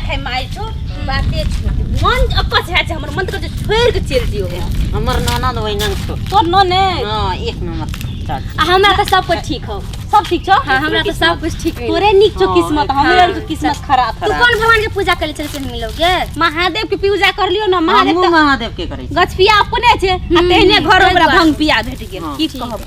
खाइ मारि छौ, बाते छोड़ दे। मन अकछ है छै हमर, मन तऽ कहै छै छोड़ि के चलि दियौ। हमर ननद ओहिना छौ। तोर नने? हाँ, एक नंबर चाची। आ हमरा तऽ सब कुछ ठीक हौ। सब ठीक छौ? हाँ, हमरा तऽ सब कुछ ठीक है। तोरे नीक छौ हाँ, किस्मत, हमरे आर के किस्मत खराब। तू कोन भगवान के पूजा करे चल के मिलोगे? महादेव के पूजा कर लियो ना, महादेव हमहूँ तऽ महादेव के करै छी। गछपिया अपने छै आ तेहने घर ओकरा भंग पिया भेट गेल। हाँ। की कहब,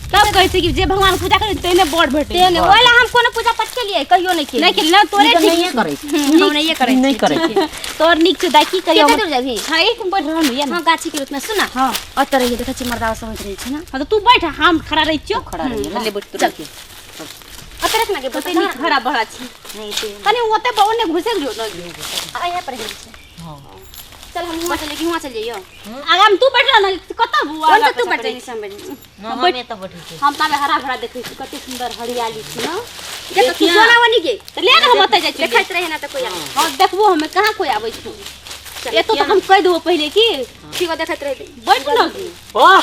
तब कहै छै कि जे भगवान पूजा करे तेहने बड़ भेटै। तेहने ओला हम कोनो पूजा पाठ केलियै? कहियो नहि केलियै। नहि केलियै ना, तोरे ई तऽ ठीक। नहिये करै छी। हम नहिये करै ई नहि छी। करै छी। तोर नीक छौ दाइ, की कहियौ। कते दूर जाबही? हाँ, एक बैठ रहल ये ना। हाँ, गाछी के रुकना सुन ना। हाँ। ओतऽ रहिए, देखै छी मर्दावा सब होइत रहै छै ना। हाँ, तऽ तू बैठ, हम खड़ा रहै छियौ। खड़ा रहिए ना। ले बैठ तू, रहिए। ओतऽ रख ना गे। कते नीक हरा भरा छी। नहि ते कनी ओते ओने घुसे जो ना। आ यहाँ पर रहै छै। हाँ। चल, हम हुआं चले कि हुआं चल जइयो? आगा में तू बैठ रह ना, कतऽ बुआ कोन आगा तू पीछा बैठ करै जाइनी, हम बैठ जाइनी। ना, हम एतऽ बैठै छी। हम ताबे हरा भरा देखै छी, कते सुंदर हरियाली छै ना। देख तू। देखिया। सोना वनी गे। तऽ ले ने, हम ओतऽ जाइ छी। देखैत रहे ना तऽ कोई आबै। हाँ, देखबो हमे, कहाँ कोई आबै छै। एतो तऽ हम कहि देबो पहिले की। ठीक हो, देखैत रहे। बैठ न गे। वाह,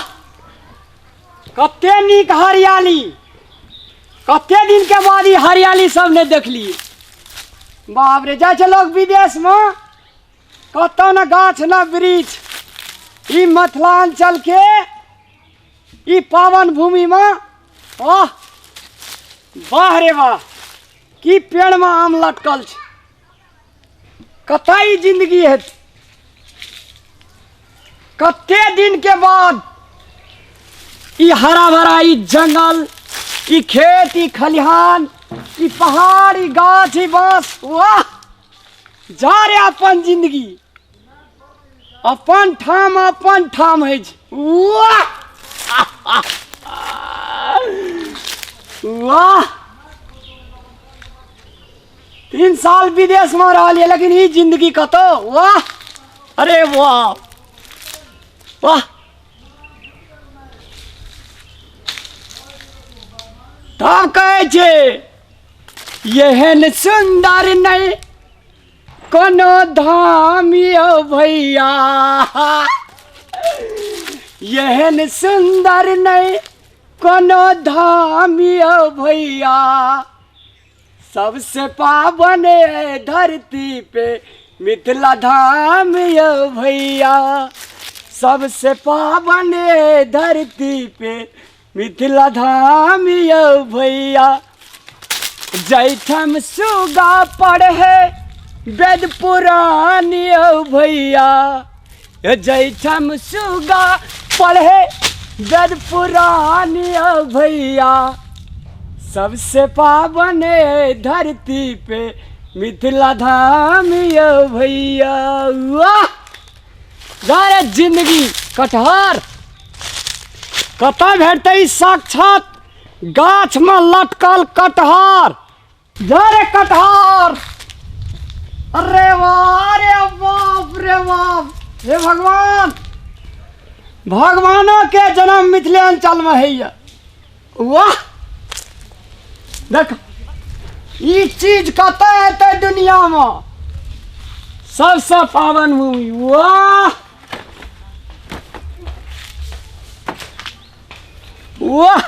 कते नीक हरियाली! कते दिन के बाद ई हरियाली सब ने देखली। बाप रे, जाइ छै लोग विदेश में, कतौ न गाछ न वृक्ष। ई मिथिलांचल के ई पावन भूमि में, वाह वाह रे वाह, की पेड़ में आम लटकल छै। कतऽ ई जिंदगी हेतै? कते दिन के बाद ई हरा भरा ई जंगल, ई खेत, ई खलिहान, ई पहाड़, ई गाछ, ई बांस, वाह! जा रे अपन जिंदगी, अपन ठाम अपन ठाम होइ छै। वाह वाह! 3 साल विदेश में रहलियै, लेकिन ई जिंदगी कतौ। वाह, अरे वाह वाह! तब कहै छै एहन सुन्दर नहि कोनो धाम यौ भैया, एहन सुन्दर नहि कोनो धाम यौ भैया, सबसे पावन है धरती पे मिथिला धाम यौ भैया, सबसे पावन है धरती पे मिथिला धाम यौ भैया। जैठम सुगा पढ़े वेद पुराण यौ भैया, जैठम सुगा पढ़े वेद पुराण यौ भैया, सबसे पावन है धरती पे मिथिला धाम यौ भैया। वाह रे जिंदगी! कटहर कतऽ भेटतै? ई साक्षात गाछमे लटकल कटहर। जा रे कटहर! अरे वाह, अरे बाप रे बाप, हे भगवान! भगवानो के जन्म मिथिलांचल में होइए। वाह, देख, ई चीज कतऽ हेतै दुनियामे? सबसँ पावन भूमि। वाह वाह!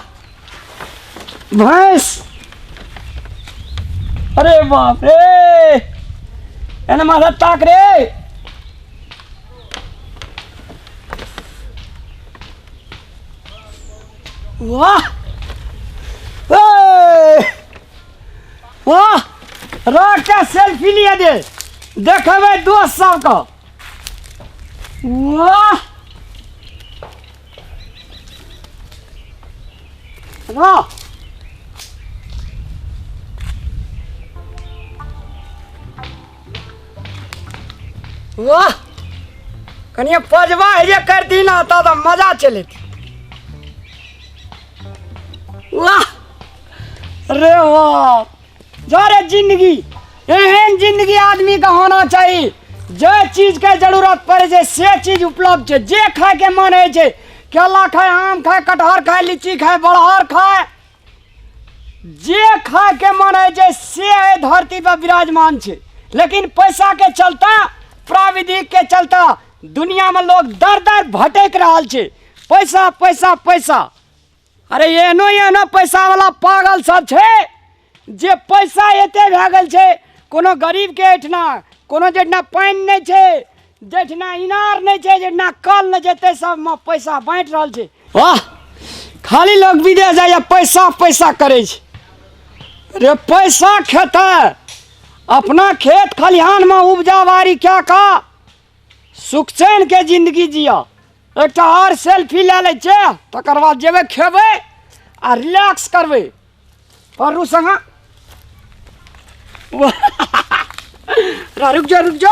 भैंस, अरे बाप रे, एने माथा ताक रे। वाह ए! वाह, रख के सेल्फी लिया दे, देखबै दोस्त सबके। वाह वाह वाह! कनिए पजवा जे करती ना तऽ मजा चलत। वाह रे वाह! जा रे जिंदगी! एहन जिंदगी आदमी के होना चाही, जे चीज के जरूरत पड़े छै से चीज उपलब्ध छै, जे खाय के मन होइ छै, केला खाय, आम खाय, कटहर खाय, लीची खाय, बड़हर खाय, जे खाय के मन होइ छै से एहि धरती पर विराजमान छै। लेकिन पैसा के चलता, प्राविधिक के चलता दुनिया में लोग दर दर भटक रहल छै। पैसा पैसा पैसा! अरे एहनो एहनो पैसा वाला पागल सब छै जे पैसा एते भए गेल छै, कोनो गरीब के एहिठिना कोनो जेठना पानि नहि छै, जेठना इनार नहि छै, जेठना कल नहि छै, ताहि सबमे पैसा बाँटि रहल छै। वाह, खाली लोग विदेश जाइए पैसा पैसा करै छै। रे पैसा खेतै अपना खेत खलिहानमे उपजा बाड़ी कए कऽ सुख चैन के जिंदगी जिया। एकटा और सेल्फी लए लै छियै, तकर बाद जेबै खेबै आ रिलैक्स करबै। परू संग रुक जो रुक जो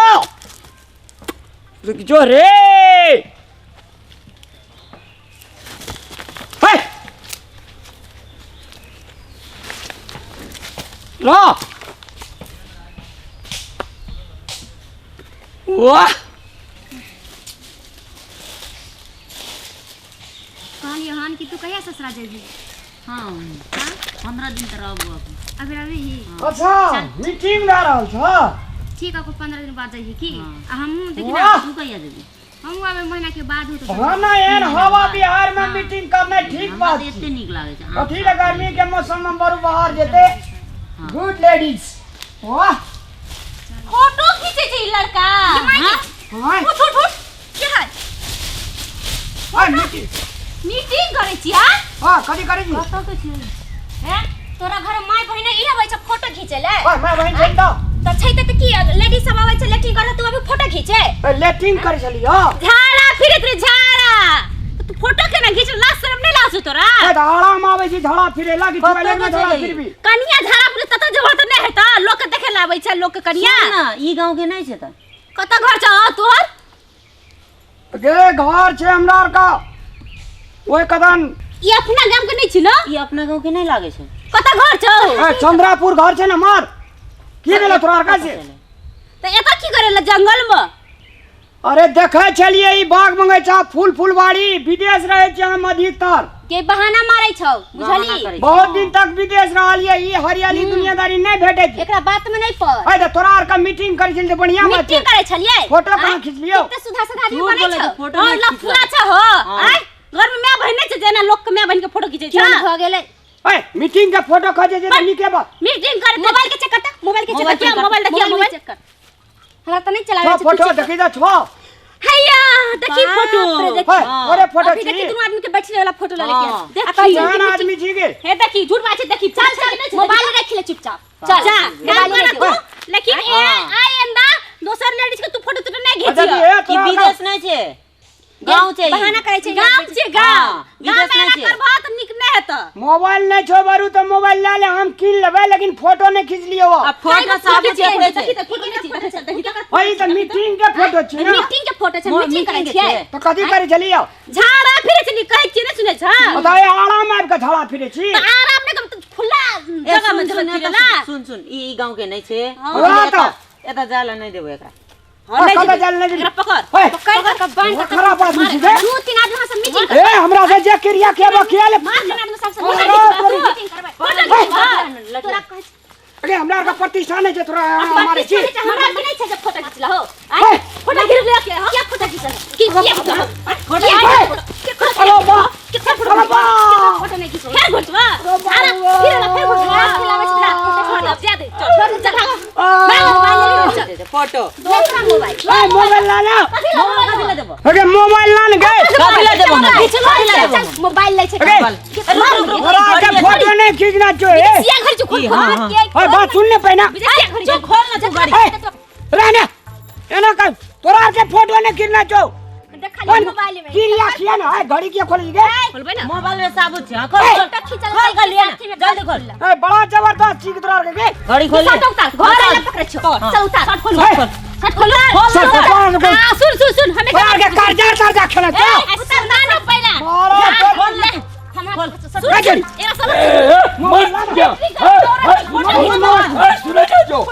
रुक जो रे। हे लो, वाह। कहलियै हन कि तू कहिया ससुरा जेबही? हाँ, 15 दिन तऽ रहबो अभी। अभी रहबही? अच्छा, मीटिंग भए रहल छ। ठीक है, 15 दिन बाद जइहे की? हाँ। आ हमहूँ देखी वाह। ना, तू कहिया जेबही? हमहूँ आबै महीना के बाद होतौ। हाँ ना, एहन हवा बिहार में मीटिंग करना ठीक हमरा बात तऽ छै। एते नीक लागै छै। कथी लए गर्मी के मौसम में बरू बाहर जेते। गुड लेडीज, वाह। फोटो खींचे छै ई लड़का। हाँ। उठ उठ उठ, की है? हाँ, मीटिंग मीटिंग करै छी? हाँ हाँ, कथी करै छी? कतऽ के छै? हैं? तोरा घर माय बहिन ई आबै छै फोटो खींचे ले? ओए, माय बहिन छै तऽ। तऽ छै तऽ की लेडीज सब आबै छै लेट्रिन करे, तू अभी फोटो खींचे? ए, लेट्रिन करै छली हँ। झाड़ा फिरत रे झाड़ा, तऽ तू फोटो केना घीच? लाज शरम नहि लागै छौ तोरा? ए, तऽ आराम आबै छै झाड़ा फिरे लागी, कतऽ टॉयलेट में के झाड़ा छै? फिरबी। कनिया झाड़ा फिरे ततऽ जबर तऽ नहि हेतऽ, लोक के देखे ला आबै छै लोक के कनिया। सुन ना, ई गाँव के नहि छै तऽ? कतऽ घर छौ तोहर? गे घर छै हमरा आर का ओहि कदन। ई अपना गाम के नहि छी ना? ई अपना गाँव के नहि लागै छै। कतऽ घर छौ? ए, चंद्रापुर घर छै ने मार। की भेलो तोरा आर का से? तऽ एतऽ की करे ला जंगल में? अरे देखै छलियै ई बाग बगीचा फूल फुलबाड़ी, विदेश रहै छियै हम अधिकतर। के बहाना मारै छौ, बहाना बुझली? करै छै। बहुत दिन तक विदेश रहलियै, ई हरियाली दुनियादारी नहि भेटै छै। एकरा बात में नहीं पड़। ए, तऽ तोरा आर का मीटिंग करै छली तऽ बढ़िया बात मीटिंग छै। करै छलियै? फोटो कहाँ खिचलियौ? कते सुधा सुधा आदमी झूठ बनै बोलै छौ। छै, फोटो और नहि लफुआ खिचलक। छौ हो। हाँ। आय घर में my बहिन नहि छै जेना लोक के my बहिन के फोटो खींचै छै। केहन भऽ गेलै? ए, मीटिंग के फोटो खींचै छै तऽ नीके बात। मीटिंग करे मोबाइल के चेक करता, मोबाइल के चेक मोबाइल कर, चेक कर, मोबाइल देखिए, मोबाइल मोबाइल चेक कर। हमरा तऽ नहीं चलाबै छौ छै, तू फोटो चेक कर। देखी तऽ छौ। हैया देखी बाप फोटो। रे, हे, हाँ। अरे फोटो अभी छी। देखी दुनू आदमी के बैठले वाला फोटो लऽ लेके। हाँ। आ कहै छै जहान कि आदमी छी गे। हे देखी झूठ बात छै, देखी चल चल मोबाइल रख ले चुपचाप। चल जा काम मोबाइल कर रख तू, लेकिन ए आइंदा दोसर लेडीज के तू फोटो तो नहीं अच्छा घीचियो। जी, ए, ई तोरा आर का विदेश नहि छै, गाँव छै ई। बहाना करै छै। गाम छै गाम, हाँ, गाम विदेश में नहि एना छै। करबह तऽ नीक नहि हेतऽ। मोबाइल नहीं छो बारू तो मोबाइल ला ले, हम कीन लेबै, लेकिन फोटो नहीं खींच लियो। आ फोटो साबुत देखी छै। तऽ फोटो नहि छी, देखी तऽ। वही तो मीटिंग के फोटो छै ना। मीटिंग के फोटो छै, मीटिंग करै मीटिंग के छियै। छै। तो कथी करै छलियो? झाड़ा फिरे छली, कहै छियै नहि सुनै छ? बताए आराम आबि के झाड़ा फिरे छी। तऽ आराम नहि करब तऽ खुला ए, जगह में सुन, जेबै सुन, फिरे एतऽ ला। सुन सुन, ई गाँव के नहि छै। हाँ। एतऽ एतऽ जाय लए नहि देबै एकरा। हाँ, नहि कतऽ जेबै। जाय लए नहि जेबै? एकरा पकड़। ओए, पकड़ कऽ बान्हि कऽ खराब आदमी छी गे। दू तीन आदमी से मीटिंग ए, हमरा से जे क्रिया खेबो खिया ले। मार तीन आदमी सबसे अरे, मीटिंग करबै। फोटो खींचबह। तोरा कहै छै अरे हमरा आर का प्रतिष्ठा नहीं छै तोरा हमारे छी। हमरा के नहीं छै जे फोटो खिचला हो। ओए, फोटो खींच ले के, हाँ? क्या फोटो खिचल? की किया फोटो? फोटो ओए, अरे बा, के फोटो अरे बा। फोटो नहीं खिचल? फेर घुसबा। अरे झाड़ा बा। फिरे ला, फेर घुसबा। खिलाबै छै, छोड़ दे, जा दे, चल, चल, चल। आ, छै, छै, फोटो। दोसरा मोबाइल। ए, मोबाइल ला ला। कथी लए देबो? अरे मोबाइल ला ने गे। कथी लए देबो हम? खिचलो, कथी लए चल देबो चल हम? मोबाइल लै छै। अरे, रुक, रुक, रुक, तोरा आर के गाड़ी फोटो नहीं खींचना चाहिए। ए, विदेशिया घर जो खोल ई, खोल। हाँ, हाँ। ओए, बात सुन ले पहिना। विदेशिया घर जो खोल ना तू गाड़ी। ए, रहने एना कर, तोरा आर के फोटो नहीं खींचना चाहिए। देखा ले मोबाइल में। क्रिया किया ना, ए, घड़ी किया खोली गे? खोलबै ना। मोबाइल में साबुत छै। हाँ, खोल, ए, खोल। फोटो खिचल खोल, खोल, लिया ना। जल्दी खोल। ए, बड़ा जबरदस्त चीज तोरा आर के गे। घड़ी खोल ले। शर्ट उतार, घर आइला पकड़ै छौ। चल उतार। शर्ट खोल, ए, शर्ट खोल। सर, तोरा आर के हाँ, सुन सुन सुन, हमें तोरा आर के कर्जा कर्जा खेले छौ। ए, उतार ना ना पहिला। मारा तो- खोल ले। हमरा सुन, ए, सुन, एरा सब मर गया। सुने जो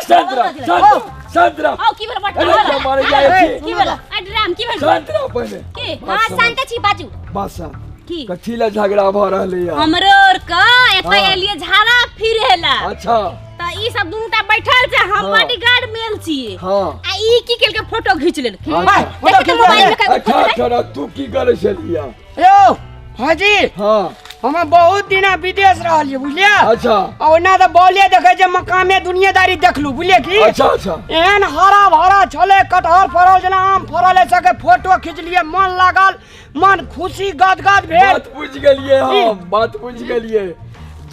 शांत रह, शांत रह। आओ की भेल बट अरे क्या मारे जाए छी? की भेल? आ ड्राम की भेल? शांत रह पहले। की? हां शांत छी, बाजू। बादशाह की? कथी ला झगड़ा भ रहलै या? हमरो आर के एतऽ हाँ। एलियै झाड़ा फिरेला। अच्छा। तऽ ई सब दुनू टा बैठल छै, हम हाँ। बॉडीगार्ड मेल छियै। हाँ। आ ई की केलकै, फोटो घीच लेलकै। अच्छा। फोटो देखी तऽ मोबाइल में अच्छा अच्छा, तू की करै छलिया? यो हाजी। हाँ। हम बहुत दिना विदेश रहलियै बुझलियै। अच्छा। आ ओना तऽ बॉले देखै छै मकामे दुनियादारी देखलू बुझलियै की। अच्छा अच्छा। एहन हरा भरा छलै, कटहर फड़ल जेना आम फड़ल है, सबके फोटो खिचलियै, मन लागल, मन खुशी गदगद भेल। बात बुझि गेलियै हम, बात बुझि गेलियै।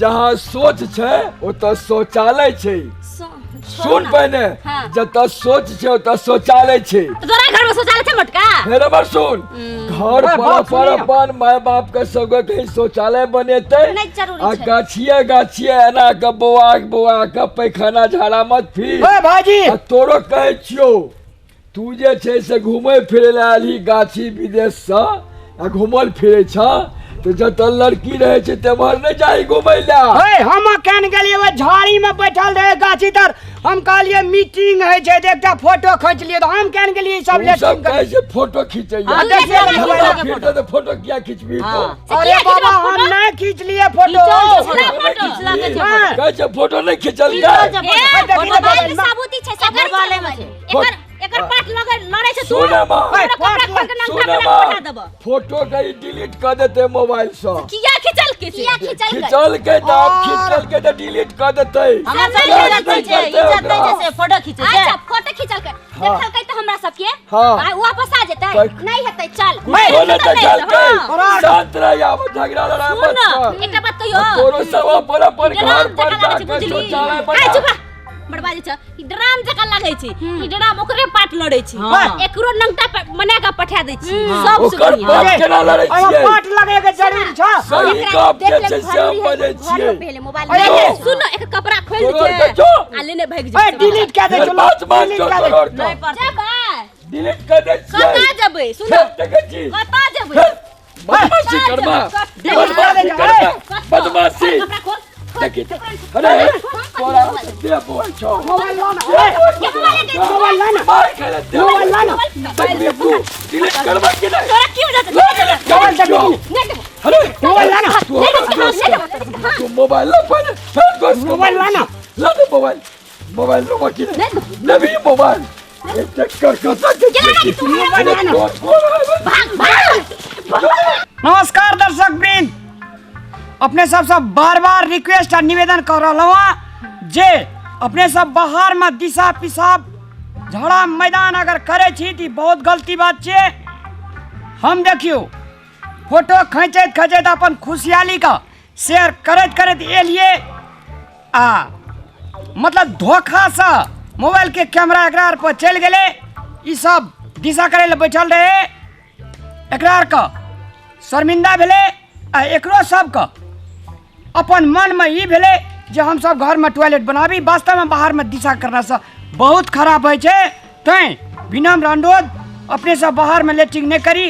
जहाँ सोच छै ओतऽ शौचालय छै। सुन पहिने, जतऽ सोच छै ओतऽ शौचालय छै। तोरा घर में शौचालय छै मोटका? फेर हमर सुन, घर पर पर अपन my बाप के सबके कहीं शौचालय बनेतै आ गाछिए गाछिए एना के बौआ बौआ के पैखाना झाड़ा मत फिर। ओए भाईजी, आ तोरो कहै छियौ, तू जे छै से घूमै फिरै लए आयल ही गाछी विदेश सँ आ घूमल फिरै छ तऽ जतऽ लड़की रहै छै तेम्हर नहि जाही घूमै लए। हे हम केन गेलियै ओहि झाड़ी में बैठल रहे गाछी तर, हम कहलियै मीटिंग होइ छै तऽ एकटा फोटो खींच लियै, तऽ हम केन गेलियै सब सब कहै छै फोटो खींचैया। देखियै तऽ फोटो किया खींचबी? अरे बाबा हम नहि खींचलियै फोटो। कहै छै फोटो नहि खींचलकै। साबुती छै एकर एकर पाट लगे लड़ै छै तू। फोटो के डिलीट कर देते मोबाइल से। किया खिचल के? किया खिचल खिचल के त खिचल के त डिलीट कर देते। हमरा सब इज्जत नै छै, इज्जत नै छै से फोटो खींचे छै। अच्छा फोटो खिचल के देखल के त हमरा सब के आ वापस आ जेतै नहीं हेतै। चल बोले त चल के शांत रह, आब झगड़ा लड़ाई मत कर। एकटा बात कहियो, तोरो सब अपन अपन घर पर जाके शौचालय बना। चुप बड़बाजे छ, ई ड्राम जका लागै छै, ई ड्राम ओकरे पाट लड़ै छै, एकरो नंगटा बना के पठा दै छी सब। ओकर पाट केना लड़ै छियै? पाट लगे के जरूर छ। सही गप जे छै से हम बजै छियै। मोबाइल सुन, एक कपड़ा खोल दे छै आ लेने भागि जेतै। ए डिलीट कर दे, चलो बात मान जो नहीं पर जेबै डिलीट कर दै छियै। कतऽ जेबै? सुन देखै छी कतऽ जेबै? बदमाशी करबा, बदमाशी करबा, बदमाशी। देखी अरे तोरा दे बोल छौ। मोबाइल लाना, मोबाइल लाना, मोबाइल लाना। देखबी तू डिलीट करबा कि नहीं? तोरा क्यों जात? मोबाइल अरे मोबाइल लाना, तू मोबाइल ला पहले, फिर दोस्त मोबाइल लाना, ला दे मोबाइल, मोबाइल लो बाकी नहीं नवी मोबाइल एक चक्कर कसा के मोबाइल लाना। भाग भाग। नमस्कार दर्शक वृंद, अपने सब सब बार बार रिक्वेस्ट आ निवेदन कर रहा जे अपने सब बाहर में दिशा पिसाब झगड़ा मैदान अगर करे छी तो बहुत गलती बात छे। हम देखियो फोटो खींचैत खींचैत अपन खुशहाली का शेयर करैत करैत एलिए आ मतलब धोखा से मोबाइल के कैमरा एकरा पर चलि गेलै। ई सब दिशा करे ला बैठल रहे, एकरा के शर्मिंदा भेलै आ एकरो सबके अपन मन में ई भेलै जे हम सब घर में टॉयलेट बनाबी। वास्तव में बाहर में दिशा करना से बहुत खराब होइ छै, तैं विनम्र अनुरोध अपने सब बाहर में लेट्रिन नहीं करी,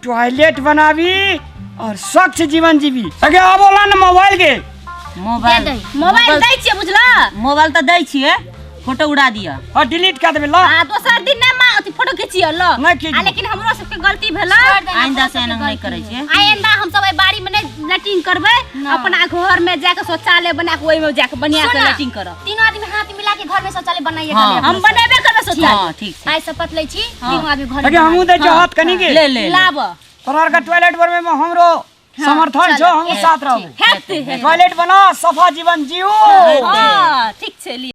टॉयलेट बनाबी और स्वच्छ जीवन जीवी। अगे आबो ला ना मोबाइल के। मोबाइल मोबाइल दै छियै बुझला? मोबाइल त दै छियै, फोटो उड़ा दिया और डिलीट कर देबै ला। हां दोसर दिन ना मां अथि फोटो खींचियो ल। आ लेकिन हमरो सबके गलती भेल, आइंदा से एना नहीं करै छियै। आइंदा हम सब एहि बाड़ी में नहीं लैट्रिन करबै, अपना घर में जाके शौचालय बना के ओइ में जाके बढ़िया से लैट्रिन करब। तीनों आदमी हाथ मिला के घर में शौचालय बनाइए। हम बनेबे करबै शौचालय। हां ठीक छै, आइ शपथ लै छी तीनों आदमी घर में। अगे हमहु दै छियै हाथ कनी के ले ले लाब। तोरा के टॉयलेट बनबै में हमरो समर्थन छौ, हमहु साथ रहब। हेतै टॉयलेट बना, सफा जीवन जीऊ। हां ठीक छै।